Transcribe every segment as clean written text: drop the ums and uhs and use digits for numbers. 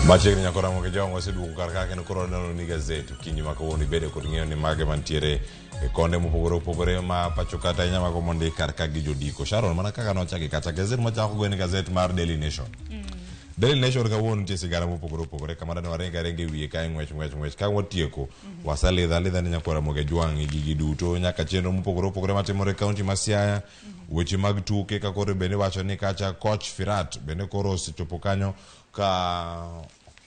Machiegni nyaka Ramogi Jong waseduogo kar ka kendo koro waneno ni gazet okinyi ma kawuono ibedo kod ng'eyo ni mage mantiere e konde mopogore opogore ma pacho kata ahinya mago mondik kar ka gi jodiko. Sharon, mana kaka nochaki kacha, gazet mwachako go en gazet mar Daily Nation. Daily Nation kawuono nitie sigana mopogore opogore kama dane waringo aringa e wiye kae ng'wech ng'wech ng'wech ka watieko waselidho alidha ni nyakwar Ramogi Ajwang' gigi duto nyaka chenro mopogore opogore matimore e kaunti ma Siaya weche mag tuke ka koro bende iwacho ni kacha coach Firat bende koro osechopo kanyo ka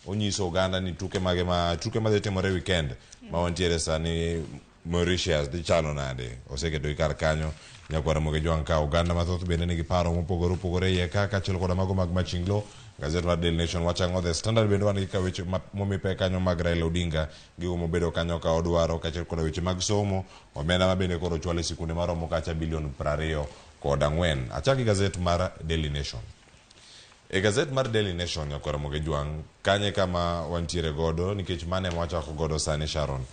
onyiso oganda ni tuke mage ma tuke madhi timore weekend ma wantiere sani Mauritius dhi chalo nade oseketogi kar kanyo nyakwar Ramogi Jwang' ka oganda mathoth bende nigi paro mopogore opogore iye ka kaachiel koda mago mag Machinglo gazet mar Daily Nation wacho ang'o The Standard bende wan gi ka weche momi pek kanyo mag Raila Odinga gigo mobedo kanyo ka odwaro kaachiel koda weche mag somo omenda ma bende koro ochwal e sikunde maromo kacha bilion 24. Achak gi gazet mar Daily Nation. E gazet mar Daily Nation nyakwar Ramogi Jwang' kanye kama wantiere godo nikech mano ema wachako godo sani Sharon.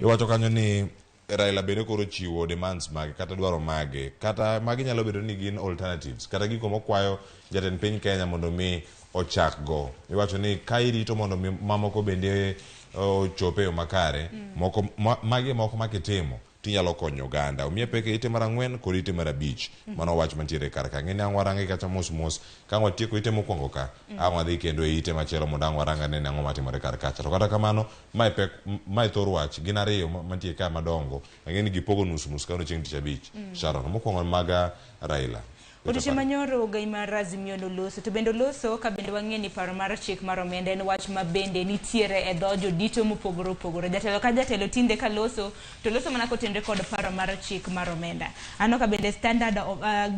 Iwacho kanyo ni Raila bende koro chiwo demands mage kata dwaro mage kata magi nyalo bedo ni gin alternatives kata gigo mokwayo jatend piny Kenya mondo mi ochak go. Iwacho ni ka irito mondo mi mamoko bende ochop e yo makare moko magi e moko ma kitimo tinyalo konyo oganda. Omiye pek e ite mar ang'wen kod ite mar abich. Mano wach mantiere kar ka. Ng'eni ang' warange kacha mos mos. Ka ang' watieko ite mokwongo ka, ang' wadhi kendo e ite machielo mondo ang' warang ane ni ang'o matimore kar kacha. To kata kamano, mae pek, mae thor wach. Gin ariyo mantie ka madongo. Ang'e ni gipogo nus nus kawuono chieng' tich abich. Sharon, mokwongo mag Raila. Odiochieng' manyoro ogai mar Azimio noloso to bende oloso ka bende wang'e ni paro mar chik mar omenda en wach ma bende nitiere e dho jodito mopogore opogore. Jatelo ka jatelo tinde ka loso to loso mana kotenre kod paro mar chik mar omenda. Aneno ka bende Standard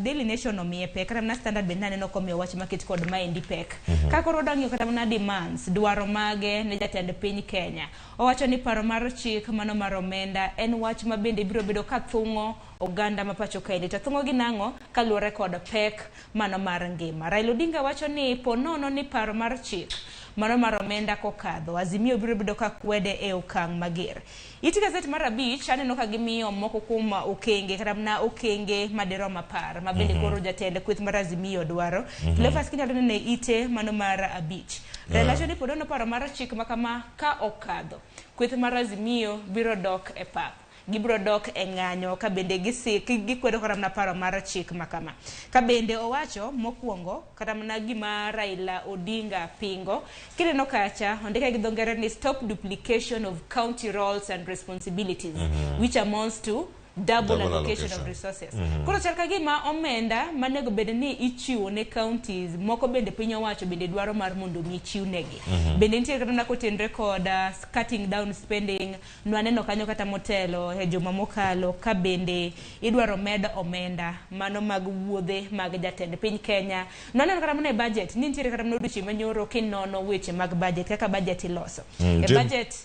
Daily Nation omiye pek kata mana Standard bende naneno komiyo wach maket kod maendi pek. Ka koro wadwa ng'iyo kata mana demands, dwaro mage ne jatend piny Kenya. Owacho ni paro mar chik mano mar omenda en wach ma bende biro bedo ka thung'o oganda ma pacho kaendi. To thung'o gi nang'o kaluwore kod pek mano mar ngima. Raila Odinga wacho ni po nono ni paro mar chik mano mar omenda kokadho, Azimio biro bedo ka kwede e okang' mager. It gazet mar abich aneno ka gimiyo moko kuom okenge kata mana okenge madirom 10 ma bende koro jatend kweth mar Azimio dwaro. Cleophas kinyalo neno e ite mano mar abich. Raila wacho ni po nono paro mar chik ma kama ka okadho, kweth mar Azimio biro dok e pap. Gibiro dok e ng'anyo ka bende gikwedo kata mana paro mar chik ma kama. Ka bende owacho mokwongo kata mana gima Raila Odinga pingo, kineno kacha ondike gi dho ngere ni stop duplication of county roles and responsibilities which amounts to double allocation of allocation. resources. Koro chal ka gima omenda manego bed ni ichiwo ne counties moko bende piny owacho bende dwaro mar mondo mi chiw negi. Bende nitie kata mana kotenre kod cutting down spending Nwaneno kanyo kata motelo e juma mokalo ka bende idwaro med omenda mano mag wuodhe mag jatend piny Kenya. Nwaneno kata mana e budget ni nitiere kata mana odiochieng' manyoro kinono weche mag budget kaka budget iloso. E budget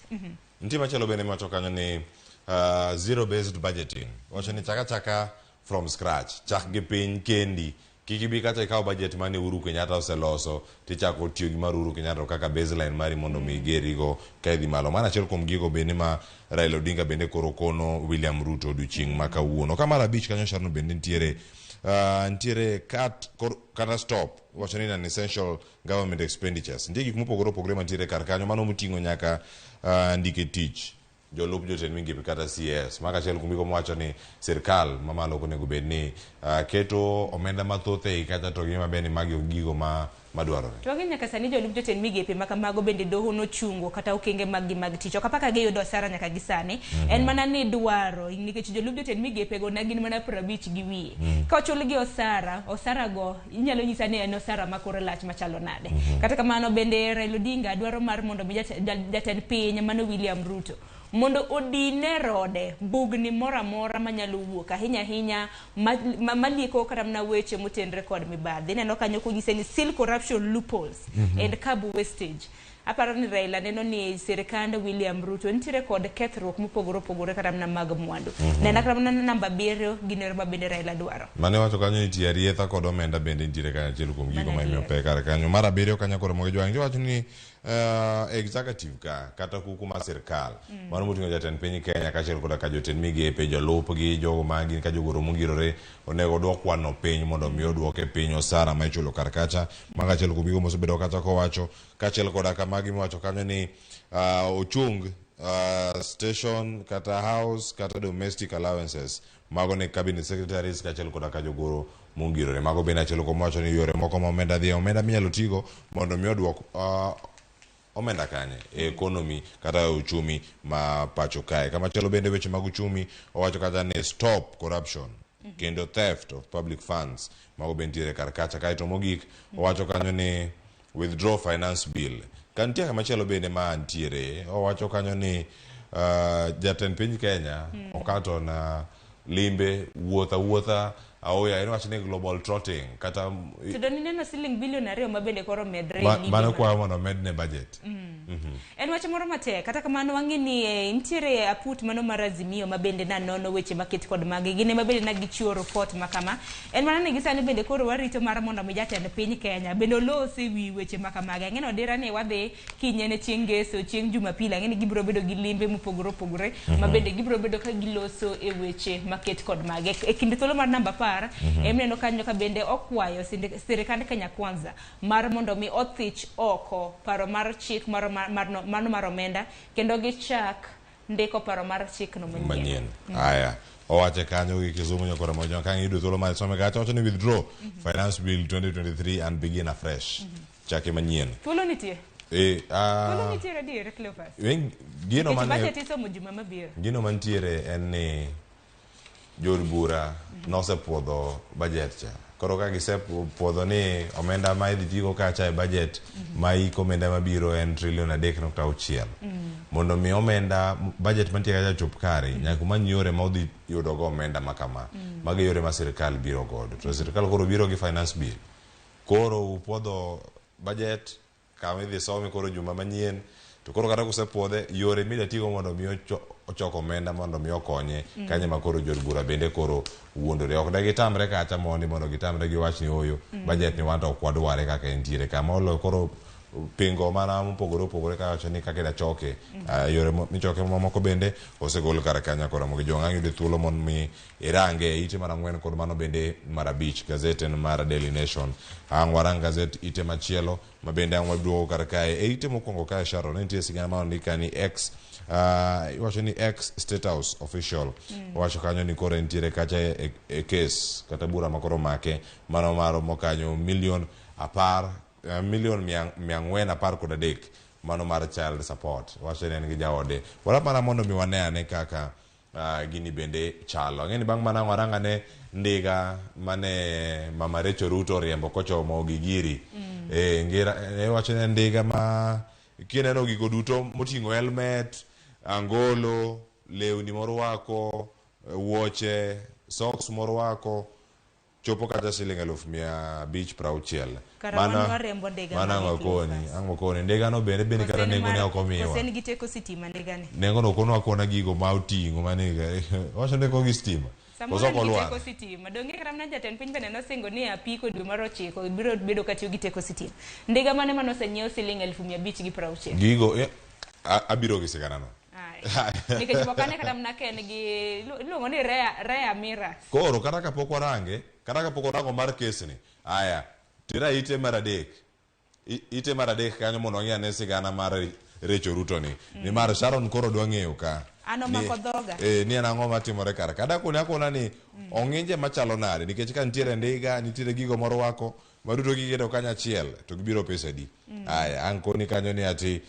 Nitie machielo bende miwacho kanyo ni zero based budgeting. Iwacho ni chak achaka from scratch, chak gi piny kendi. Kik ibi kacha ikaw budget mane Uhuru Kenyatta oseloso tichako tiyo gi mar Uhuru Kenyatta kaka baseline mari mondo mi igerigo ka idhi malo. Mano achiel kuom gigo bende ma Raila Odinga bende koro kono William Ruto odiochieng' ma kawuono. Ka mar abich kanyo Sharon bende nitiere nitiere cut kor, kata stop wacho ni non essential government expenditures. Nitie gik mopogore opogore mantiere kar kanyo mano moting'o nyaka ndike tich jolup jotend migepe kata CS. Mago achiel kuom gigo mawacho ni sirkal mamalo ok onego bed ni keto omenda mathoth ei kacha to ging'e maber ni magi ok gigo ma madwarore. To wang'eyo nyaka sani jolup jotend migepe ma kamago bende doho nochungo kata okenge mag gi mag tich. Ok apar ka giyudo osara nyaka gi sani. En mana ni dwaro nikech jolup jotend migepe go ne gin mana 50 gi wiye. Ka ochulgi osara, osara go inyalo nyisa ni en osara ma kore lach machalo nade. Kata kamano bende Raila Odinga dwaro mar mondo mi jatend piny mano William Ruto mondo odine rode bugni moro amora manyalo wuok ahinya ahinya malieko kata mana weche motenre kod mibadhi. Ineno kanyo konyise ni seal corruption loopholes and curb wastage. Aparo ni Raila neno ni sirikand William Ruto nitiere kod kethruok mopogore opogore kata mana mag mwandu. Nena kata mana namba 7 ginero ma bende Raila dwaro. Mane wacho kanyo ni tiyo arietha kod omenda bende nitiere kanyo achiel kuom gigo Mano ma imiyo adier. pek kar kanyo. Mar abiriyo kanyo koro Ramogi Jwang' iwacho ni Executive ka kata kuku mar sirkal mano moting'o jatend piny Kenya kaachiel koda ka jotend migepe, jolupgi, jogo ma gin ka jogoro mongirore onego oduok kwan no piny mondo mi oduoke piny osara ma ichulo kar kacha. Mago achiel kuom gigo mosebedo kacha kowacho kaachiel koda ka magi miwacho kanyo ni ochung station kata house kata domestic allowances mago ne cabinet secretaries kaachiel koda ka jogoro mongirore. Mago bende achiel kuom wacho ni yore moko ma omenda dhiye, omenda minyalo tigo mondo mi oduok omenda kanye e economy kata e uchumi ma pacho kae. Kamachielo bende weche mag uchumi owacho kata ni stop corruption kendo theft of public funds mago be nitiere kar kacha. Kaeto mogik owacho kanyo ni withdraw finance bill. Ka nitie kamachielo bende ma ntiere owacho kanyo ni jatend piny Kenya okato na limbe wuoth awuotha aoya en wacho ni global trotting kata To do nineno siling bilion 2 ma bende koro medre e limbe mano kwayo mondo omedne budget. En wach moro matek, kata kamano wang'e ni nitiere aput mano mar Azimio ma bende nanono weche maket kod magi, gin ema bende nagichiwo report ma kama. En mana ni gisani bende koro warito mar mondo mi jatend piny Kenya bende olos e wi weche ma kamagi. Ang'e ni odira ni wadhi kinyne ne chieng' ngeso, chieng' Jumapili, ang'e ni gibiro bedo gi limbe mopogore opogore ma bende gibiro bedo ka giloso e weche maket kod magi. E kinde thuolo mar namba 10, em neno kanyo ka bende okwayo sirikand Kenya Kwanza mar mondo mi othich oko paro mar chik mano mar omenda kendo gichak ndiko paro mar chikno manyien. Manyien. Aya. Owache kanyo gi Kisumu nyakora mojo ka ng'ido thuolo mar some kacha wacho ni withdraw finance bill 2023 and begin afresh. Chake manyien. Thuolo nitie. Thuolo nitie adier, Cleophas. Gino Nikech mane budget isomo juma mabiro. Gino mantiere en ni jood bura nosepuodho budget cha. Koro ka gisepuodho ni omenda ma idhi tigo kacha e budget ma iko omenda mabiro en trilion 3.6. Mondo mi omenda budget mantie kacha chop kare, nyaka umany yore ma udhi yudo go omenda ma kama. Magi yore ma sirikal biro godo. To sirikal koro biro gi finance bill. Koro upuodho budget kama idhi some koro juma manyien to koro kata kusepuodhe yore mida tigo mondo mi ochok omenda mondo mi okonye kanyo ma koro jood bura bende koro wuondore ok de gitamre kacha mondi mondo gitamre giwach ni oyo budget ni wan to ok wadware kaka entiere kama olo koro pingo mana mopogore opogore kawacho ni kaka ida choke yore michoke mamoko bende osegol kar kanyo koro mogi jong'ang' yudo thuolo mondo mi irange e ite mar 4 kod mano bende mar 5 gazet en mar Daily Nation. Ang' warang gazet ite machielo ma bende ang' waduogo kar kae e ite mokwongo kae Sharon nitie sigana ma ondik ka ni ex iwacho ni ex State House official owacho kanyo ni koro entiere kacha e case kata bura ma koro omake mano maromo kanyo milion 10 milion 413 mano mar child support wacho ni en gi jaode wala mana mondo mi wane ane kaka gini bende chalo. Ang'e ni bang' mana warang ane ndiga mane Mama Rachel Ruto oriembo kochomo Gigiri. Ngira wacho ni ndiga ma kineno gigo duto moting'o helmet, angolo, lewni morwako, wuoche, socks morwako chopo kata siling 560,000. Kara wan warembo ndiga Mano mane ang' okoni, Cleophas. ang' okoni. Ndiga no bende kata nengo ne ok omiwa. Kosen gi teko sitima ndiga ni. Nengo no okonwa akona gigo ma oting'o mane wacho ni gi stima. Samoro Koso en gi ok olwar. teko sitima. Donge kata mana jatend piny bende nosingo ni apiko dwe mar 9 biro bedo katiyo gi teko sitima. Ndiga mane manosenyiew siling 560,000. Gigo abiro gi sigana no. Nikech pok ane kata mana ka en gi iluongo ni rare mirrors. Koro kata kapok warange, kata kapok warango mar kesni, aya, tera ite mar 3. Ite mar 3 kanyo mondo wang'i ane sigana mar Rachel Ruto ni. Nimar Sharon koro dwa ng'eyo ka. An omako dhoga. Ni en ang'o matimore kar ka. Dakone akona ni ong'inje machalo nade nikech ka nitiere ndiga, nitiere gigo morwako, maduto giketo kanyachiel to gibiro pesa adi. Aya, ang' koni kanyo ni ati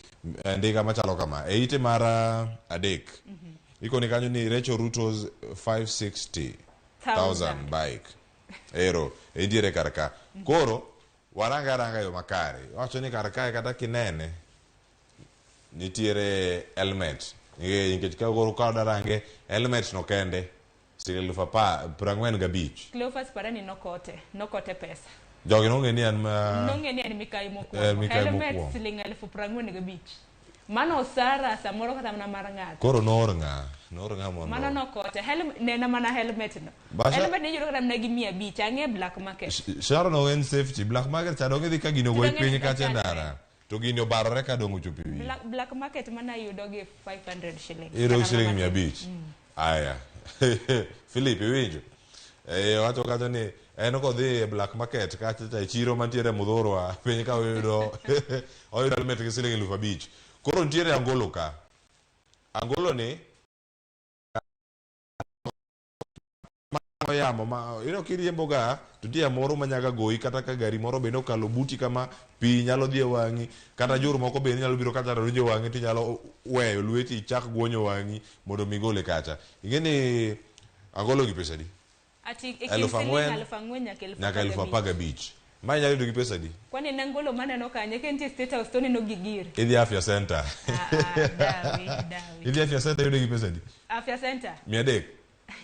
ndiga machalo kama. E ite mar 3. Ikoni kanyo ni Rachel Ruto's 560,000 bike. Ero, entiere kar ka. Koro, waranga aranga yo makare. Wacho ni kar kae kata kinene, nitiere helmet. Nikech ka koro ka darange, helmet no kende, siling 45,000. Cleophas parani nokote pesa. Jogi nong'e ni en ma Nong'e ni en mikayi mokwongo. Mikayi Helmet mokwongo. siling 45,000. Mano osara samoro kata mana mar ng'ato. Koro noor ng'a? Noor ng'a mondo Mano nokote. Nena mana helmet no. Helmet ni iyudo kata mana gi 500, ang'e black market. Sharon en safety, black market cha donge dhi ka gino goyi piny kacha e ndara. To gini obarore ka dong' ochopo e wiyi. Black market mana yudo gi 500 shillings. Iyudo gi Kata siling mana mia matin. abich. Aya. Philip iwinjo? Eh, owacho kacha ni en kodhi e black market kacha cha e chiro mantiere Muthurwa piny ka oyudo oyudo helmet gi siling 5,000. Koro nitiere angolo ka. Angolo ni yamo ma ino kiriembo ga to nitie yamo moro manyaga goyi kata ka gari moro bende okalo buti kama pi nyalo dhi e wang'i kata jur moko bende nyalo biro kacha to donjo e wang'i tinyalo weyo lweti ichak guonyo wang'i mondo mi gole kacha. Ing'e ni angolo gi pesa adi? Ati e kind Eluf siling ang'wen 4,000 nyaka eluf nyaka apar 15,000. gabich. Ma inyalo yudo gi pesa adi? Kwani en angolo maneno kanyo, ka entie State House to oneno gi gir. Idhi Afya Center. Ah, ah, dawi, dawi. Idhi Afya Center yudo gi pesa adi? Afya Center. 300.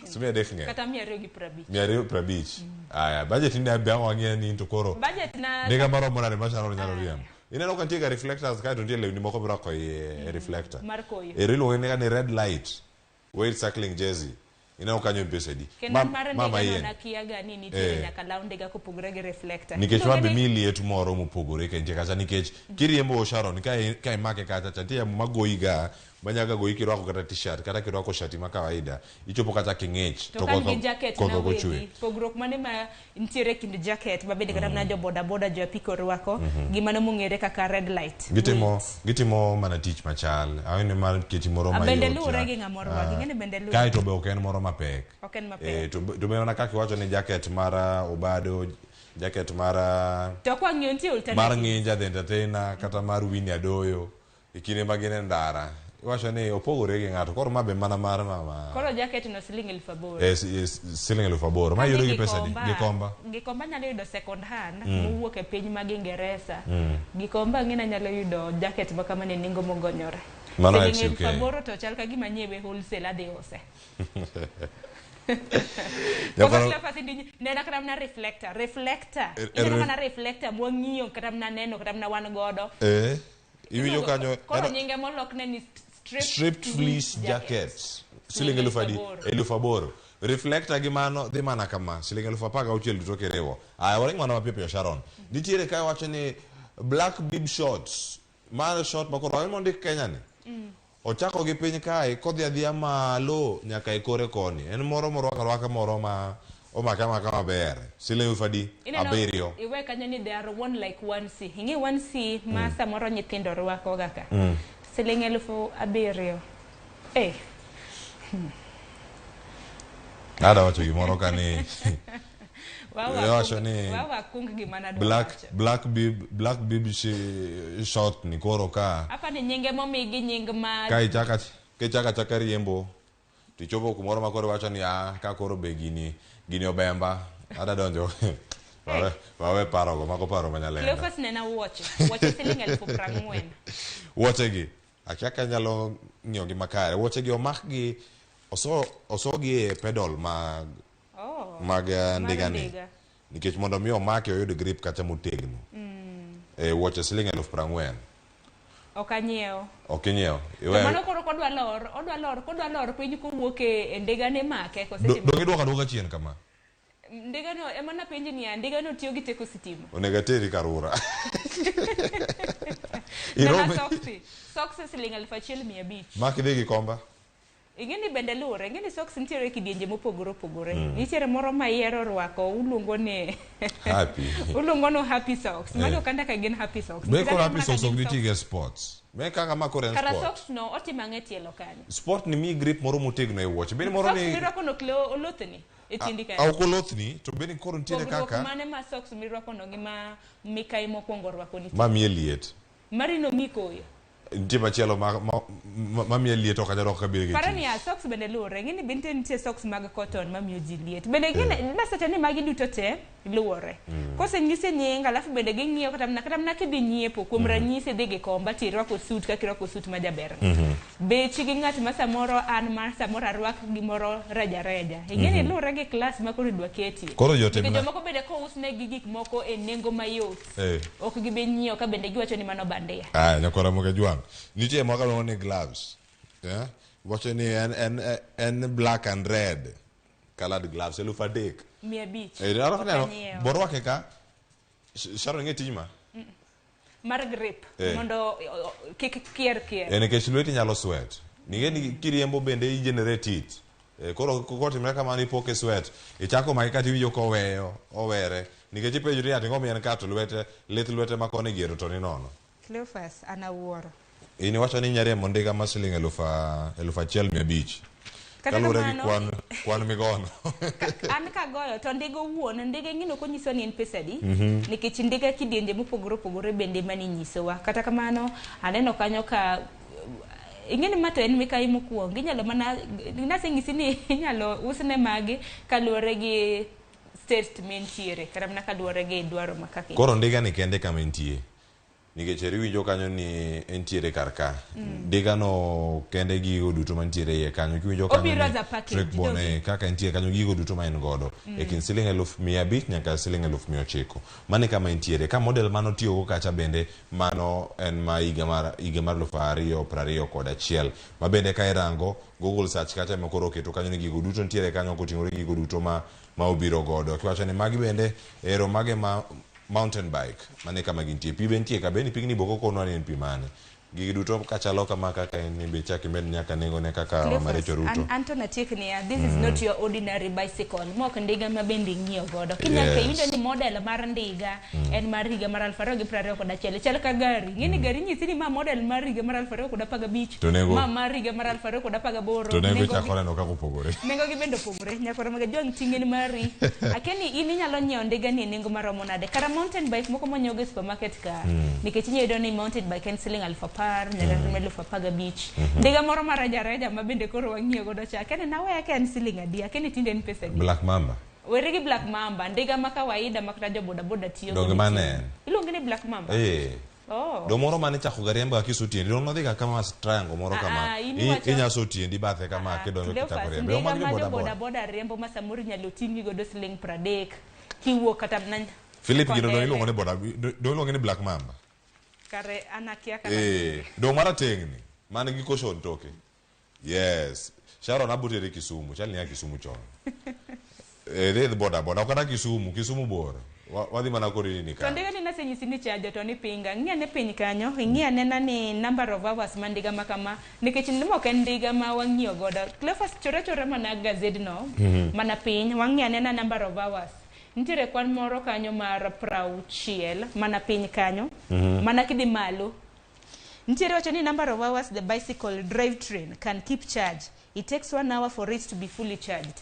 So 300 ng'eny. Kata 250. 250. Aya, budget ni be ang' wang'e ni to koro. Budget na Ndiga maromo nade ma Sharon nyalo riembo? Ineno ka nitie ga reflectors kae to nitie lewni moko mirwako e reflector. Mar koyo. Ero iluonge ni ni red light. Weight cycling jersey. Ineno kanyo en pesa adi? Kendo mar Ma ndiga no mayien. nakia ga ni nitiere Eh. nyaka law ndiga kopogore gi reflector. Nikech ma Iluonge be ni miyi liet moro mopogore ka intie kacha nikech kiriembo Sharon ka ka imake kacha cha nitie yamo magoyi ga manyaga goyi kirwako kata t-shirt kata kirwako shati ma kawaida ichopo kacha king'ich To kan gi jacket koth na ok ochwe. wegi, pogruok mane ma nitiere kind jacket ma bende kata mana jo boda boda jo apiko rwako gi mano mong'ere kaka red light. Gitimo mana tich machal. Awinjo mar keti moro Ah, bende mayot luwore cha. gi ng'ama orwako. Ing'e ni bende luwore. Kae to be ok en moro mapek. Ok en mapek. Eh, to be mana kaka iwacho ni jacket mar Obado, jacket mar To kwang'iyo nitie mar alternative. Ng'inja the entertainer kata mar Winnie Adoyo e kinde ma gin e ndara. Iwacho ni opogore gi ng'ato. Koro ma be mana mar mama. Koro jacket no siling 8,000. Eh, siling 8,000. Ma yudo gi pesa adi? Gikomba. Gikomba nyalo yudo second hand mowuok e piny mag Ingeresa. Gikomba ang'e ni anyalo yudo jacket ma kamano e nengo mogonyore. Mano Siling ex UK. 8,000 to chal ka gima nyiewe wholesale adhi use. Nyakoro- Koro Cleophas indi nena kata mana reflector, reflector. Ineno mana reflector mwang'iyo kata mana neno kata mana wan godo. Eh, iwinjo kanyo Koro nyinge molokne ni stripped, stripped fleece jackets siling eluf adi? 8,000. Reflector gi mano dhi mana kama siling 16,000 duto kiriwo. Aya waring mana mapiyo piyo Sharon. Nitiere kae wacho ni black bib shorts. Mar short ma koro mondik Kenya ni. Ochako gi piny kae kodhi adhiya malo nyaka e kore koni. En moro morwako arwaka moro ma omake amaka maber. Siling eluf adi? 7. Iwe kanyo ni they are one like 1C. Ing'e 1C ma samoro nyithindo rwako ga ka. Siling 7,000. Eh. Ada wacho gimoro ka ni Iwacho ni Wawa kung gima nadwa wacho. Black bib short ni koro ka. Apa ni nyinge momigi nying ma Ka ichaka chaka riembo tichopo kumoro ma koro iwacho ni ah ka koro be gini obemba ada donjo. Wawe paro go mago paro manyalenda. Cleophas nena wuoche. Wuoche siling 40,000. Wuoche gi akia ka nyalo ng'iyo gi makare. Wuoche gi omak gi osogi e pedal mag mag ndiga ni. Nikech mondo mi omake oyud grip kata motegno. Wuoche siling 40,000. Ok anyiewo. Ok inyiewo. To mano koro kodwa lor, odwa lor, kodwa lor piny kowuok e ndiga ne make kose timo. Donge idwoko aduoka chien kama? Ndiga no ema napenji niya, ndiga no tiyo gi teko sitima. Onego ateri Karura. Nena Irome. soksi. Soksi siling 1,500. Mak idhi Gikomba. Ing'e ni bende luwore, ing'e ni socks nitiere kidienje mopogore opogore. Nitiere moro ma ihero rwako, uluongo ni Happy. uluongo ni happy socks. Mago kanda ka gin happy socks. Be Nikech koro aneno happy mana ka socks ok gin gitigo e sports. Me kaka ma koro en Kara sport. socks no otimo ang'e tielo kanyo. Sport ni miyi grip moro motegno e wuoche. Bende moro Socks ni mirwako no Cleo olothni e tiendi kanyo. Ok olothni to bende koro nitiere Pogruok kaka mane ma socks mirwako no gi ma Mikai mokwongo rwako nitie? Ma miye liet. Mari no mi koyo. Nitie machielo ma miye liet ok anyal rwako kabiro gi Para tich. niya, socks bende luwore. Ing'e ni bende nitie socks mag cotton mamiyo ji liet. Bende ing'e nasewacho ni magi duto te luwore. Kosenyisi nying, alafu bende ging'iyo kata mana kidhi nyiepo, kuom ranyisi idhi Gikomba tirwako suit kaka irwako suit ma jaber. Bechi gi ng'at ma samoro an ma samoro arwak gimoro reja reja. Ing'e ni luwore gi class ma koro idwa ketie. Koro jotim Nikech na- jomoko bende kousnegi gik moko e nengo mayot. Ok gibi nyiewo ka bende giwacho ni mano bandia. Aya, nyakora Moge Jwang'. Nitie moko miluongo ni gloves. Wacho ni en black and red colored gloves 3,000. 500. Arwako neno, Ok anyiewo. borwake ka. Sharon ing'e tij ma? mar grip Eh. mondo kik kier kier. Eh, nikech lweti nyalo sweat. Ning'e ni kiriembo bende i generate heat. Eh, koro kotimre kamano ipo ki sweat. Ichako make kata iwinjo koweyo, owere. Nikech ipenjori ni ati ang'o momiyo en ka to lwete, lith lwete ma koni gi ero to ni nono. Cleophas, an awuoro. In iwacho ni inya riembo ndiga ma siling 1500. Kata Kaluwore gi kamano, kwan, kwan migono. An kagoyo to ndiga owuon, ndiga ing'ino ok onyiso ni en pesa adi, nikech ndiga kidienje mopogore opogore bende mani nyisowa. Kata kamano, aneno kanyo ka ing'e ni ma to en mikayi mokwongo, inyalo mana naseng'isi ni inyalo usne magi kaluwore gi state mintiere kata mana kaluwore gi dwaro ma kaka Koro ndiga ni kende kama entie. Nikech eri iwinjo kanyo ni entiere kar ka. Ndiga no kende gigo duto mantiere iye kanyo. Kiwinjo kanyo Obiro ni as a package, Trekbone, doge. kaka entie kanyo gigo duto ma en godo. E kind siling 500,000 nyaka siling 900,000. Mano e kama entiere. Ka model mane otiyogo kacha bende mano en ma higa mar 2021. Ma bende ka irango Google search kacha ema koro oketo kanyo ni gigo duto nitiere kanyo koting'ore gigo duto ma obiro godo. Kiwacho ni magi bende ero mage ma mountain bike mane kama gintie. Pi be nitie ka be ni pigni boko konwa ni en pi mane. Gigi duto kachalo kama kaka en ni be chak imed nyaka nengone kaka Cleophas, Maricho Ruto. an to natiek niya, this is not your ordinary bicycle. Mok ndiga ma bende ing'iyo godo. Kinyaka Yes. iwinjo ni model mar ndiga en mar higa mar 2021. Chal ka gari. Ing'e ni gari nyisi ni ma model mar higa mar 2015. To nengo- Ma mar higa mar 2018. To nengo Nengo chako neno kaka opogore. Nengo gi bende opogore. Nyakwar Ramogi Ajwang' ting' en mari. Akia ni in inyalo nyiewo ndiga ni e nengo maromo nade. Kara mountain bike moko mwanyiewo go e supermarket ka. Nikech inyalo yudo ni mountain bike en siling 10,000 nyaka 15,000. Ndiga moro ma rejareja ma bende koro wang'iyo godo cha. Akia ni naweya ka en siling adi. Akia ni tinde en pesa adi. Black Mamba. Weri gi Black Mamba. Ndiga ma kawaida ma kata jo boda boda tiyo Donge godo mano chien. en? Iluonge ni Black Mamba. Eh. Oh. Do moro mane chako ga riembo ga kiso tiendi. Dong nodhi ga kama triangle moro Ah, kama. ah, in iwacho- Inyaso tiendi bathe kama kidonjo Cleophas, kichako riembo. ndiga Dong magi ma jo boda boda boda. boda riembo ma samoro inyalo ting'i godo siling 30 kiwuok kata mana Philip gino dong Kondele. iluongo ni boda. Dong iluongo ni Black Mamba. Kare an akia kata Eh, dong marateng' ni man gi caution toke. Yes. Sharon aboteri Kisumu. Chal ni ya Kisumu chon. Eh, dhi boda boda. Ok kata Kisumu, Kisumu bor. Wadhi mana kori ni To ka. ndiga ni nasenyisi ni chajo to nipinga. Ng'i ane piny kanyo, ing'i anena ni number of hours ma ndiga ma kama, nikech mok en ndiga ma wang'iyo godo. Cleophas chora chora mana gazed no, mana piny, wang'i anena number of hours. Nitiere kwan moro kanyo mar 60 mana piny kanyo, mana kidhi malo. Nitiere wacho ni number of hours the bicycle drivetrain can keep charge. It takes 1 hour for it to be fully charged.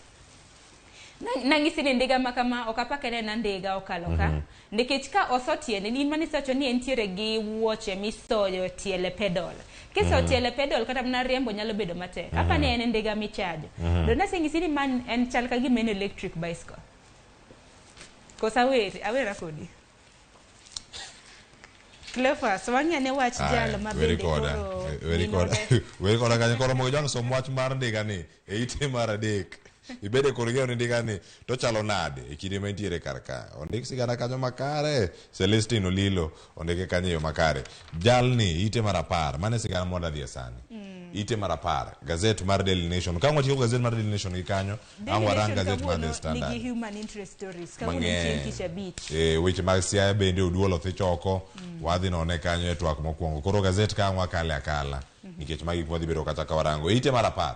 Nang'isi ni ndiga ma kama ok apake ne na ndiga okalo ka nikech ka oso tiende in mane isewacho ni entiere gi wuoche misoyo tiele pedal kiso tiele pedal kata mana riembo nyalo bedo matek apa ni en ndiga michajo to naseng'isi ni man en chal ka gima en electric bicycle kosa aweri awera kodi Cleophas wang'i ane wach jalo ma Weri bende koda. koro Weri koda. minore. Weri koda kanyo koro mogo jang som wach mar ndiga ni e ite mar adek. Ibede kod ng'eyo ni ndiga ni to chalo nade e kinde ma entiere kar ka. Ondik sigana kanyo makare. Celestine Olilo ondike kanyo e yo makare. Jalni ite mar 10 mano e sigana mwadwa dhiye sani. Ite mar 10 gazet mar Daily Nation. Ka watieko gazet mar Daily Nation gi kanyo, Daily ang' warang Nation gazet mar The kawuono Standard. nigi human interest stories kawuono chieng' Mang'eny. tich abich E, weche mag Siaya bende Oduol othich oko wadhi none kanyo e twak mokwongo koro gazet ka ang' wakale akala nikech magi gik mwadhi bedo kata ka warango e ite mar 10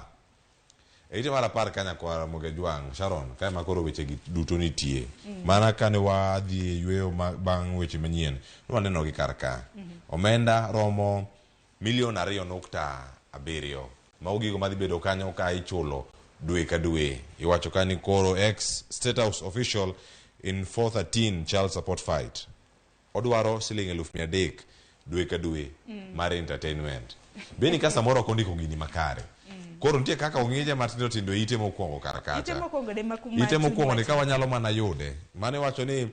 e ite mar 10 ka nyakwar Ramogi Ajwang' Sharon kae ma koro weche gi duto nitie mana kane wadhi e yweyo bang' weche manyien nwaneno gi kar ka omenda romo milion 2.7 mago gigo madhi bedo kanyo ka ichulo dwe ka dwe iwacho ka ni koro ex state house official in 413 child support fight odwaro siling 300,000 dwe ka dwe mar entertainment beni ka samoro ok ondiko gini makare koro nitie kaka ong'ije matindo tindo e ite mokwongo kar ite kacha mokwongo de ma ite mokwongo ni chuny ka wanyalo mana yude mane wacho ni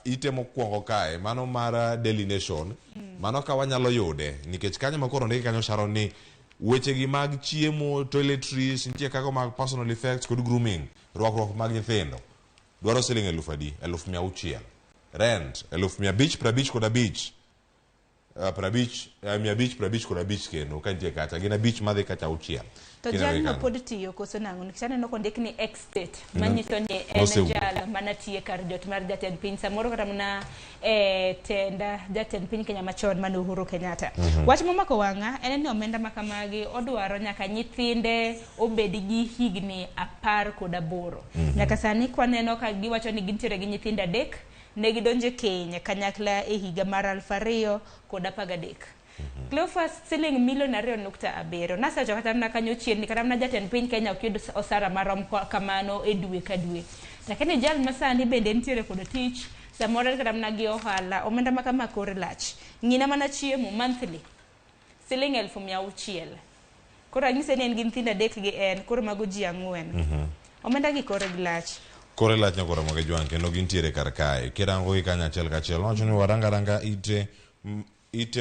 ite mokwongo kae mano mar Daily Nation mano ka wanyalo yude nikech kanyo ma koro ondiki kanyo Sharon ni weche gi mag chiemo toiletries nitie kaka mag personal effects kod grooming rwakruok mag nyithindo dwaro siling 10,000 adi 600,000 rent 555,000. 50, 555 kendo ka nitie kacha gin 5 madhi kacha 6. To jalno pod tiyo koso nang'o? Nikech aneno kondik ni ex-state, manyiso ni en jal manatiye kar jot mar jatend piny, samoro kata mana tenda jatend piny Kenya machon mane Uhuru Kenyatta. Wach momako wang'a en ni omenda ma kamagi odwaro nyaka nyithinde obed gi higni 18. Nyaka sani kwaneno ka giwacho ni gintiere gi nyithindo 3, ne gidonjo e keny kanyakla e higa mar 2013. Cleophas siling milion 2.7. Nasewacho kata mana kanyo chien ni kata mana jatend piny Kenya ok yud osara marom kamano e dwe ka dwe. Lakini jal masani bende nitiere kod tich, samoro kata mana gi ohala, omenda ma kama kore lach. Ng'ina mana chiemo monthly siling 600,000. Koro anyise ni en gi nyithindo 3 gi en, koro mago ji 4. Omenda gi kore gi lach. Kore lach nyakora moge jwang' kendo gintiere kar kae. Kirango gi kanyo achiel kachiel, wacho ni waranga ranga ite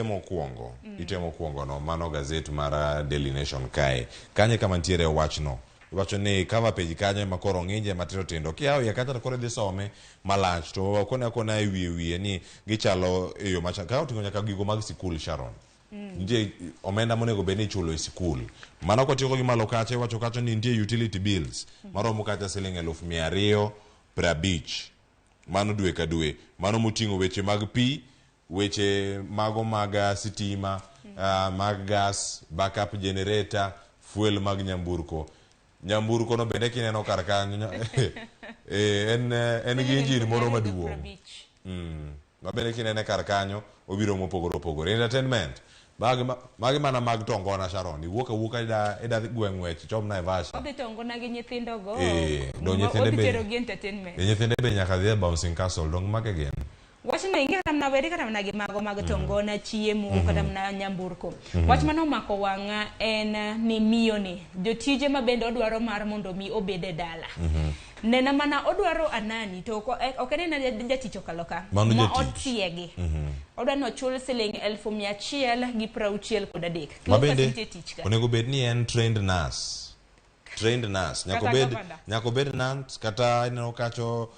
mokwongo. Ite mokwongo no, mano gazet mar Daily Nation kae. Kanye kama nitiere wachno. Iwacho ni cover page kanyo ema koro ng'inje matindo tindo. Kiyawo iye kacha to koro idhi some malach. To wakone akona e wiye wiye ni gichalo e yo machal. Ka oting'o nyaka gigo mag sikul, Sharon. Nitie omenda monego bed ni ichulo e sikul. Mano kotieko gi malo kacha, iwacho kacha ni nitie utility bills maromo kacha siling 250,000. Mano dwe ka dwe. Mano moting'o weche mag pi, weche mago mag sitima, mag gas, backup generator, fuel mag nyamburko. Nyamburko no bende kineno kar kanyo, en gi engine moro maduong'. Ma bende kinene kar kanyo, obiro mopogore opogore. Entertainment. Magi mana mag tongona, Sharon. Iwuok awuoka ida gweng' ng'wech, ichom Naivasha. Odhi tongona gi nyithindo go. Do nyithinde Odhi be tero gi entertainment. Nyithinde be nyaka dhi e bouncing castle, dong mage gin. Wach no inge kata mana weri kata mana gi mago mag tongona, chiemo, kata mana nyamburko. Wach mane omako wang'a en ni miyo ni, jotije ma bende odwaro mar mondo mi obed e dala. Nena mana odwaro anani, to ok en ena jatich okalo ka. Mano Ma jatich. otiegi. Odwa ni ochul siling 163,000. Ma bende Nitie tich ka. onego bed ni en trained nurse. Trained nurse. Nyaka Kata governor. obed nurse, kata ineno kacho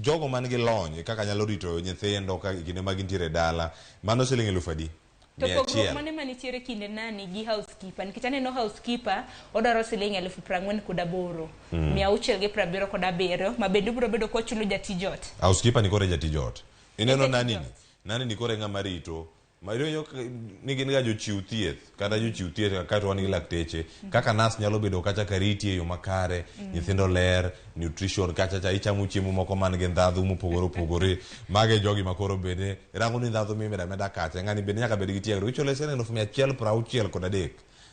jogo man gi lony kaka nyalo rito nyithindo ka kinde ma gintiere e dala. Mano siling 1000 adi? To Mia pogruok achiel. mane manitiere kinde nani gi housekeeper? Nikech aneno housekeeper odwaro siling 48,677, ma bende obiro bedo kochulo jatij ot. Housekeeper ni kore jatij ot. Ineno Jatij nani ni? ot. Nani ni kore ng'ama rito. Ma ineno ni gin ga jochiw thieth, kata jochiw thieth kaka wan gi lakteche. Kaka nurse nyalo bedo kacha ka riti e yo makare, nyithindo ler, nutrition kacha cha ichamo chiemo moko man gi ndhadhu mopogore opogore. Mage e jogi ma koro bende rango ni ndhadhu mimedo ameda kacha. Ng'ani bende nyaka bed gi tiegruok. Ichule siling 163,000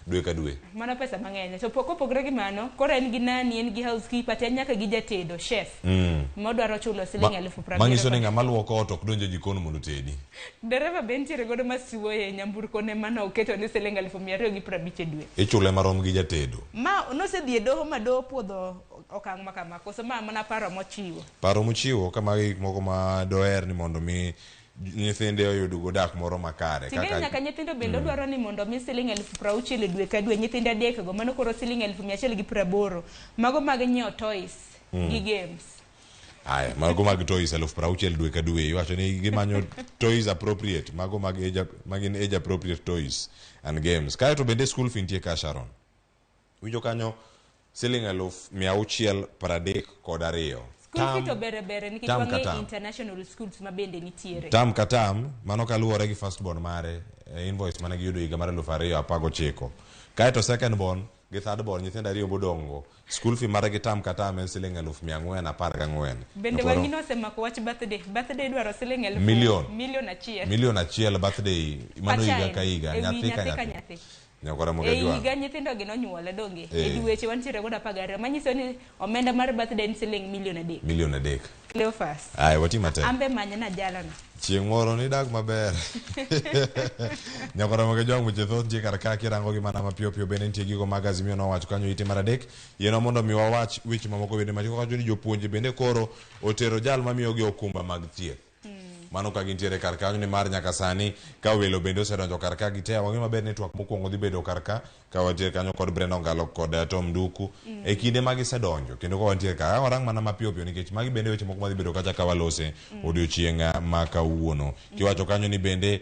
dwe ka dwe. Mano pesa mang'eny. To kopogore gi mano, koro en gi nani, en gi housekeeper, to en nyaka gi jatedo, chef. Modwaro chulo siling 70,000. Manyiso ni ng'ama luoko ot ok donj e jikon mondo otedi. Dereva be nitiere godo masuoye e nyamburko ne mano oketo ni siling 250,000 e dwe. Ichule marom gi jatedo. Ma nosedhi e doho ma doho puodho okang' ma kama, koso ma mana paro mochiwo? Paro mochiwo ka magi gik moko ma doher ni mondo mi nyithinde oyud go dak moro makare. Ting'eyo Kaka nyaka nyithindo bende odwaro ni mondo mi siling 60,000 e dwe ka dwe, nyithindo 3 go, mano koro siling 180,000. Mago mag nyiewo toys gi games. Aya, mago mag toys 60,000 dwe ka dwe. Iwacho ni gimanyo toys appropriate, mago mag age, magin age appropriate toys and games. Kae to bende school fee nitie ka, Sharon. Winjo kanyo siling 632,000. School fee to bere bere nikech Tam ka wang'eyo tam. international schools ma bende nitiere. Tam ka tam, mano kaluwore gi first born mare, invoice mane giyudo higa mar 2019. Kae to second born gi third born, nyithindo 2 modong'go, school fee margi tam ka tam en siling 414,000. Bende Koro wang'ino osemako wach birthday. Birthday idwaro siling elfu Milion. milion achiel. Milion achiel birthday, mano Per higa child. ka higa, E wi nyathi ka nyathi ka nyathi. nyathi. Nyakora moga E jwang'. higa nyithindo gi nonyuole donge. E dweche wantiere godo 12, manyiso ni omenda mar birthday en siling milion 3. Milion 3. Cleophas. Aya, wati matek. Ambe manyna jalano. Chieng' moro nidag maber. Nyakora moga jwang' weche thoth nitie kar ka kirango gi mana mapiyo piyo bende nitie gigo mag Azimio nowacho kanyo ite mar 3. Yienwa mondo mi wawach weche mamoko bende machiko kacho ni jopuonje bende koro otero jal mamiyogi okumba mag thieth. Mano ka gintiere kar kanyo nimar nyaka sani ka welo bende osedonjo kar ka gite wang'eyo maber ni twak mokwongo dhi bedo kar ka ka wantiere kanyo kod Brenda Ongalo kod Tom Nduku e kinde ma gisedonjo kendo ka wantiere ka warang mana mapiyo piyo nikech magi bende weche moko madhi bedo kacha ka walose odiochieng' ma kawuono. Kiwacho kanyo ni bende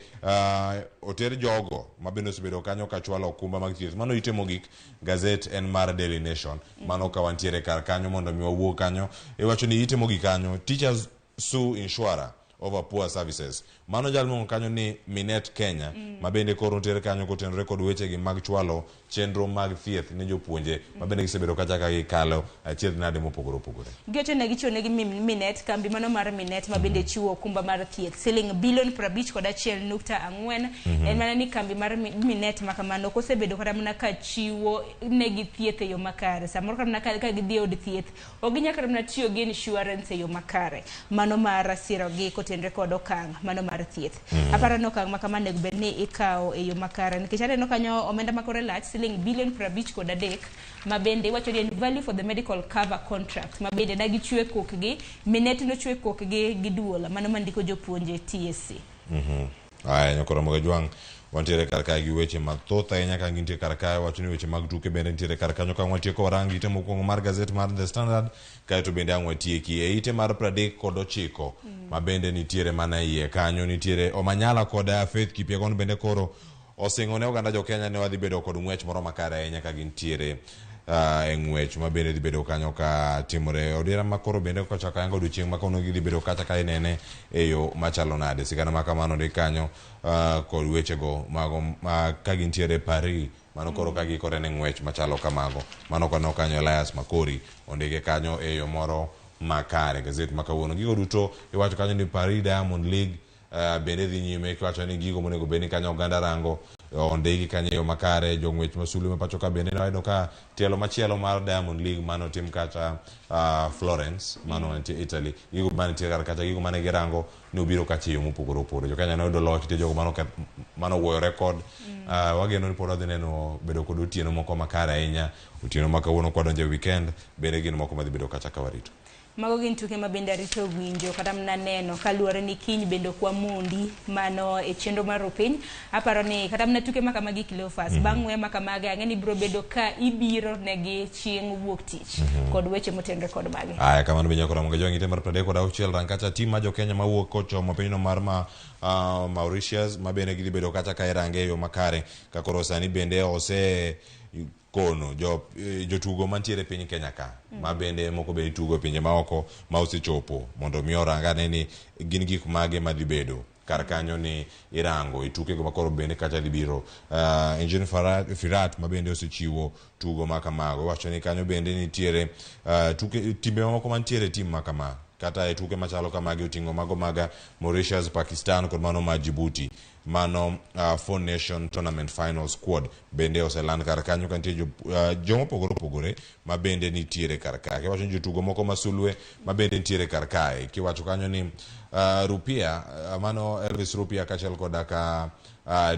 oter jogo ma bende osebedo kanyo ka chwalo okumba mag thieth. Mano ite mogik gazet en mar Daily Nation. Mano ka wantiere kar kanyo mondo mi wawuog kanyo. Iwacho ni ite mogik kanyo teachers sue insurer over poor services. Mano jal miluongo kanyo ni Minet Kenya ma bende koro nitiere kanyo kotenore kod wechegi mag chwalo chenro mag thieth ne jopuonje ma bende gisebedo kacha ka gikalo achiedh nade mopogore opogore. Geche ne gichiwo negi Minet, kambi mano mar Minet ma bende chiwo okumba mar thieth siling bilion 51.4. En mana ni kambi mar Minet ma kamano ok osebedo kata mana ka chiwo negi thieth e yo makare. Samoro kata mana ka gidhi e od thieth, ok ginyal kata mana tiyo gi insurance e yo makare. Mano mar sirogi kotenre kod okang' mano mar thieth. Aparo ni okang' ma kama onego bed ni ikawo e yo makare nikech aneno kanyo omenda ma kore lach siling bilion 53 ma bende iwacho ni en value for the medical cover contract ma bende ne gichwe kokgi Minet nochwe kokgi gi duol mano mandiko jopuonje TSC. Aya, nyakoro Mogajwang' wantiere kar kae gi weche mathoth ahinya ka gintie kar kae wacho ni weche mag tuke bende nitiere kar kanyo ka watieko warang ite mokwongo mar gazet mar The Standard kaeto bende ang' watieki e ite mar 39 ma bende nitiere mana iye kanyo nitiere Omanyala kod Faith Kipyegon bende koro osingo ne oganda jo Kenya ne wadhi bedo kod ng'wech moro makare ahinya ka gintiere e ng'wech ma bende dhi bedo kanyo ka timore odiera ma koro bende kochako yango odiochieng' ma kawuono gidhi bedo kacha ka inene e yo machalo nade sigana ma kamano ndik kanyo kod wechego mago ka gintiere Paris mano koro ka giikore ne ng'wech machalo kamago mano kwaneno kanyo Elias Makori ondike kanyo e yo moro makare gazet ma kawuono gigo duto iwacho kanyo ni Paris Diamond League bende dhi nyime kiwacho ni gigo monego bed ni kanyo oganda rango ondiki kanyo e yo makare jong'wech masulwe ma pacho ka bende wayudo ka tielo machielo mar Diamond League mano tim kacha Florence mano mantie Italy gigo manitie kar kacha gigo mane girango ni obiro kacha e yo mopogore opogore jo Kenya noyudo loch nitie jogo mano wuoyo rekod wageno ni pod wadhi neno bedo kod otieno moko makare ahinya otieno ma kawuono kwadonjo e weekend bende gin moko madhi bedo kacha ka warito. Mago gin tuke ma bende arito winjo kata mana neno kaluwore ni kiny bende ok wamondi mano e chenro mar rupiny. Aparo ni kata mana tuke ma kamagi Cleophas, bang' ng'we ma kamagi ang'e ni biro bedo ka ibiro negi chieng' wuok tich kod weche motenore kod magi. Aya kamano be nyakora mondo jwang' ite mar 36 rang kacha tim ma jo Kenya mawuok kochomo pinyno mar Mauritius ma bende gidhi bedo kacha ka irange e yo makare ka koro sani bende ose kono jotugo mantiere piny Kenya ka ma bende moko bende tugo e pinje maoko ma osechopo mondo mi orang ane ni gin gik mage madhi bedo kar kanyo ni irango e tukego makoro bende kacha dhi biro Engin Firat ma bende osechiwo tugo ma kamago iwacho ni kanyo bende nitiere tuke timbe mamoko mantiere tim ma kama kata e tuke machalo kamagi oting'o mago maga Mauritius, Pakistan kod mano ma Djibouti mano Four Nation Tournament Final Squad bende oseland kar kanyo ka nitie joma opogore opogore ma bende nitiere kar kae kiwacho ni jotugo moko masulwe ma bende nitiere kar kae kiwacho kanyo ni Rupia mano Elvis Rupia kaachiel koda ka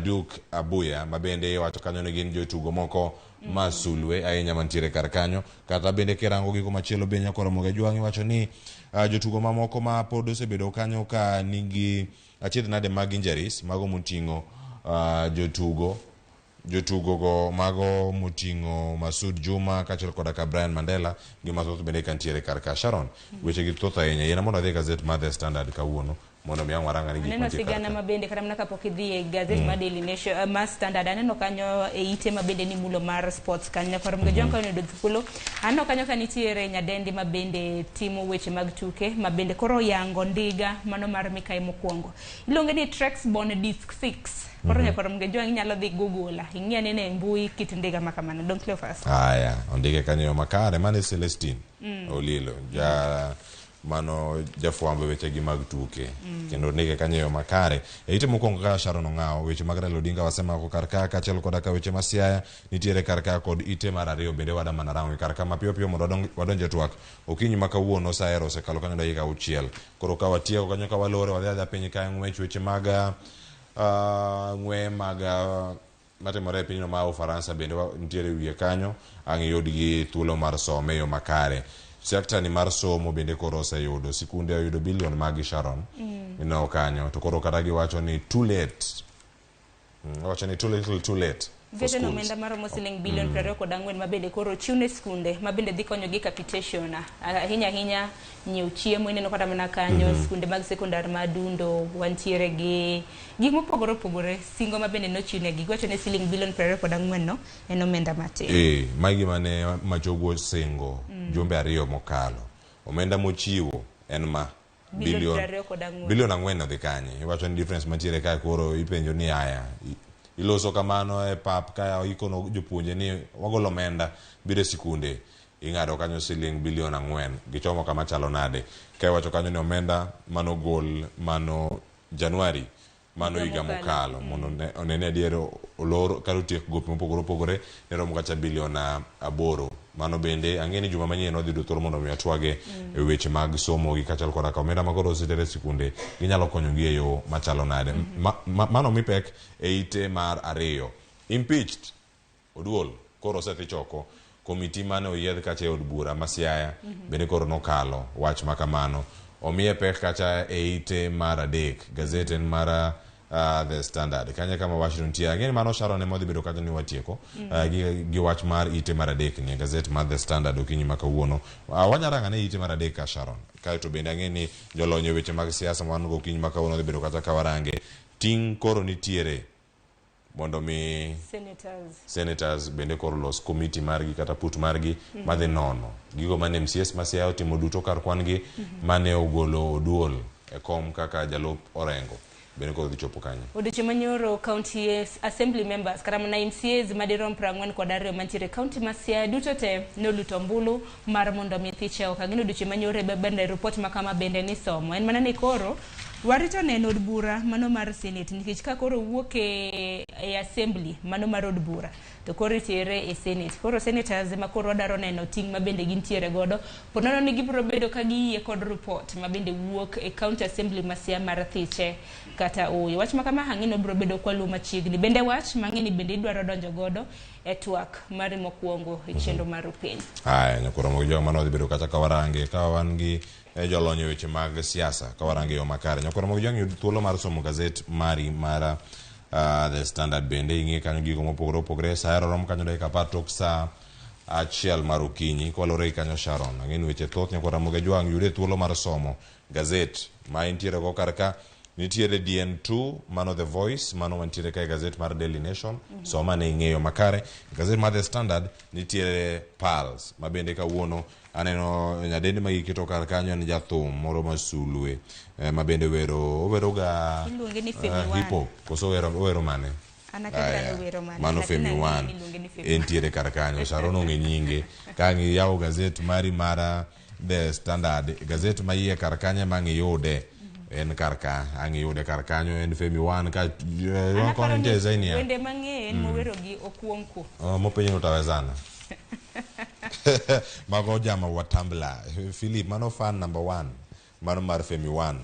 Duke Abuya ma bende iwacho kanyo ni gin jotugo moko masulwe ahinya mantiere kar kanyo kata bende kirango gigo machielo be nyakoro Mogajwang' iwacho ni jotugo mamoko ma pod osebedo kanyo ka nigi achiedh nade mag injuries mago moting'o jotugo go mago moting'o Masud Juma kaachiel koda ka Brian Mandela gi mathoth bende kantiere kar ka Sharon weche gi thoth ahinya yiena mondo adhi e gazet mar The Standard kawuono mondo mi ang' warang ane gik Aneno mantie kar sigana ka. ma bende kata mana kapok idhi e gazet mar Daily Nation mar Standard aneno kanyo e ite ma bende ni mulo mar sports kanyo nyakwar Mgajwang' ka oyudo thuolo aneno kanyo ka nitiere nyadendi ma bende timo weche mag tuke ma bende koro oyango ndiga mano mar Mikai mokwongo iluonge ni Trexbon Disc 6 koro nyakwar Mgajwang' inyalo dhi Google ing'i anene e mbui kit ndiga ma kamano Don Cleophas. Aya, ondike kanyo makare mane Celestine Olilo ja mano jafwambo weche gi mag tuke kendo ondike kanyo e yo makare e ite mokwongo ka Sharon Ong'awo weche mag Raila Odinga wasemako kar ka kaachiel koda ka weche ma Siaya nitiere kar ka kod ite mar ariyo bende wada mana rango kar ka mapiyo piyo mondo wadonj e twak okinyi ma kawuono sa ero osekalo kanyo dakika 6 koro ka watieko kanyo ka walore wadhi adhiya piny ka ng'wech weche mag ng'we mag matimore e pinyno ma Ufaransa bende nitiere wiye kanyo ang' iyud gi thuolo mar some e yo makare. Sekta ni mar somo bende koro oseyudo sikunde oyudo bilion magi Sharon ineno kanyo to koro kata giwacho ni too late wacho ni too little too late for Geto schools. omenda maromo siling bilion 24 ma bende koro ochiw ne skunde ma bende dhi konyogi capitation ahinya ahinya nyiew chiemo ineno kata mana kanyo skunde mag sekondar ma Dundo wantiere gi gik mopogore opogore singo ma bende nochiw negi giwacho ni siling bilion 24 no en omenda matin. Magi mane Machogu osingo jumbe 2 mokalo omenda mochiwo en ma Bilion 24. Bilion 4 odhi kanye? Iwacho ni difference mantiere kae koro ipenjo ni aya iloso kamano e pap ka ikono jopuonje ni wagolo omenda biro e sikunde ing'ado kanyo siling bilion 4 gichomo kama chalo nade ka iwacho kanyo ni omenda manogol mano Januari mano higa mokalo mondo onene adier olor kata otiek gope mopogore opogore ne romo kacha bilion 8. Mano bende ang'e ni juma manyien wadhi yudo thuolo mondo mi watwage e weche mag somo gi kaachiel koda ka omenda ma koro oseter e sikunde ginyalo konyogi e yo machalo nade. Mano mi pek e ite mar 2. Impeached Oduol koro osethi choko komiti mane oyiedh kacha e od bura ma Siaya bende koro nokalo wach ma kamano. Omiye pek kacha e ite mar 3. Gazet en mar The Standard. Kanye kama wachno nitie. Ang'e ni mano Sharon ema odhi bedo kacha ni watieko gi wach mar ite mar 3 ni gazet mar The Standard okinyi ma kawuono. Wanyalo rango ane ite mar 3 ka Sharon. Kaeto bende ang'e ni jolony e weche mag siasa ma wan go okinyi ma kawuono odhi bedo kacha ka warange. Ting' koro nitiere mondo mi senators bende koro los komiti margi kata put margi madhi nono gigo mane MCS ma Siaya otimo duto kar kwan gi mane ogolo Oduol e kom kaka jalup Orengo bende koro dhi chopo kanyo. Odiochieng' manyoro county assembly members kata mana MCAs madirom 42 mantiere county ma Siaya duto te noluto ombulu mar mondo mi thiche oko. Ang'e ni odiochieng' manyoro bende report ma kama bende nisomo. En mana ni koro warito neno od bura mano mar senate nikech ka koro wuok e assembly mano mar od bura to koro itere e senate. Koro senators ema koro wadwaro neno ting' ma bende gintiere godo. Po nono ni gibiro bedo ka giyie kod report ma bende wuok e county assembly ma Siaya mar thiche kata ooyo. Wach ma kama ang'e ni obiro bedo kwaluwo machiegni. Bende wach mang'e ni bende idwaro donjo godo e twak mari mokwongo e chenro mar piny. Aya, nyakoro mogi joma mano dhi bedo kacha ka warange ka wan gi jolony e weche mag siasa ka warange yo makare. Nyakoro mogi jong yud thuolo mar somo gazet mari mar The Standard bende ing'e kanyo gigo mopogore opogore. Sa rom kanyo dakika 10 tok sa 1 mar okinyi. Kwalore kanyo Sharon. Ang'e ni weche thoth nyakoro mogi jwang' yude thuolo mar somo gazet ma intiere go kar ka. Nitiere DN2 mano The Voice mano mantiere ka e gazet mar Daily Nation. Soma ne ing'eyo makare. Gazet mar The Standard nitiere Pulse ma bende kawuono aneno nyadendi ma giketo kar kanyo en jathum moro ma sulwe ma bende wero owero ga iluonge ni Femi One. Hip hop koso owero mane? Mano Femi One entiere kar kanyo. Sharon ong'e nyinge. Ka ng'iyawo gazet mari mar The Standard, gazet ma iye kar kanyo ema ng'iyude. En kar ka ang' iyude kar kanyo en Femi One ka kono nitie Zainia. Wende mang'e en mowero gi Okuonku. Mopenjo ni utawezana. Mago jama wa Tumblr. Philip mano fan number 1 mano mar Femi One.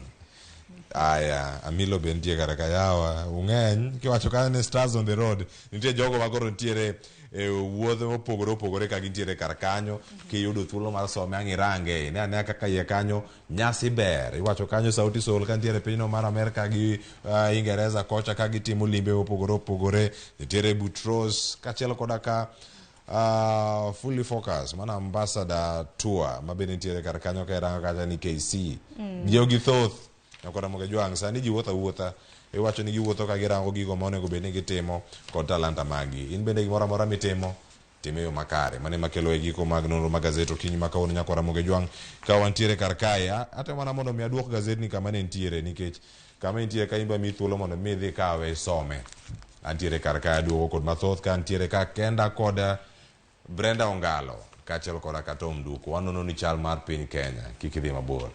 Aya, Amilo be nitie kar ka yawa ung'eny kiwacho kanyo ni stars on the road nitie jogo ma koro nitiere e wuodhe mopogore opogore ka gintiere kar kanyo kiyudo thuolo mar some ang' irange ine anea kaka iye kanyo nyasi ber iwacho kanyo Sauti Sol ka nitiere pinyno mar Amerka gi Ingereza kocha ka gitimo limbe mopogore opogore nitiere Butros kaachiel koda ka Fully Focus mana ambassador tour ma bende nitiere kar kanyo ka irango kacha ni KC jogi thoth Nyakora Moge Jwang' sani ji wuotho awuotha iwacho ni giwuotho ka girango gigo ma onego bed ni gitimo kod talanta maggi. In bende gimoro amora mitimo time yo makare. Mano ema kelo e giko mag nonro mag gazet okinyi ma kawuono Nyakora Moge Jwang' ka wantiere kar kae. Atemo mana mondo mi aduok gazetni kama ne nitiere nikech kama intie ka imba mi thuolo mondo mi idhi kawe isome. Antiere kar kae aduogo kod mathoth ka antiere ka kenda kod Brenda Ongalo kaachiel koda ka Tom Duko. Wanono ni chal mar piny Kenya. Kik idhi mabor.